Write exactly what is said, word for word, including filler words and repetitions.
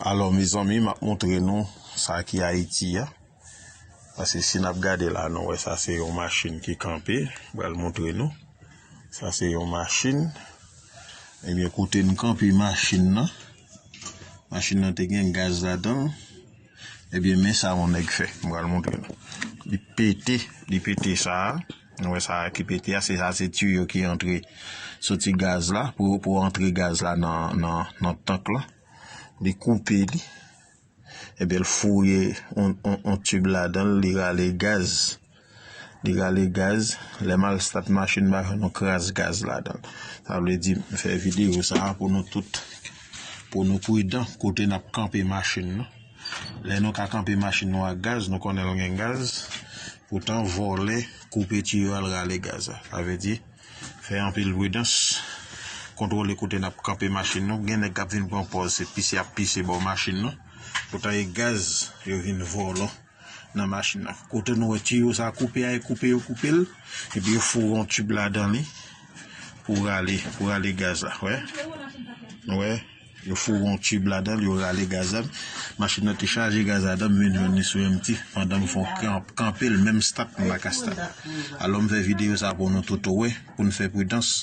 Alò, mezanmi, m ap montre nou sa ki Ayiti a. Paske si n ap gade la, nou wè sa se yon machin ki kanpe. M pral montre nou. Sa se yon machin. Ebyen, kote n kanpe machin nan, machin nan te gen gaz ladan l. Ebyen, men sa yon nèg fè. M pral montre nou. Li pete, li pete sa a. Nou wè sa a ki pete a, se sa se tiyo ki antre, soti gaz la, pou, pou antre gaz la nan, nan, nan tank la. Li koupe li. Ebyen, l foure on, on, on tib ladan l, li rale gaz. Li rale gaz. Lè m al stat machin, m pa jwenn yon kras gaz ladan l. Sa vle di, m fè videyo sa a pou nou tout, pou nou pridan kote n ap kanpe machin nou. Lè nou ka kanpe machin nou ak gaz, nou konnen l gen gaz. Poutan, vòlè koupe tiyo a, l rale gaz la. Sa vle di, fè anpil pridans. Kontwole kote n ap kanpe machin nou. Gen nèg k ap vin pran pòz, se pise y ap pise bò machin nou. Poutan, e gaz yo vin vòlò nan machin nan. Kote nou wè tiyo sa koupe a, e koupe yo koupe l, epi yo foure yon tib ladan li pou rale, pou rale gaz la. Wè? Wè? Yo foure yon tib ladan l, yo rale gaz la. Machin nan te chaje gaz ladan, m vin jwenn li sou empty pandan m fè yon kanp, kanpe l, menm stat m pa ka stat. Alò, m fè videyo sa pou nou tout wè, pou n fè pridans.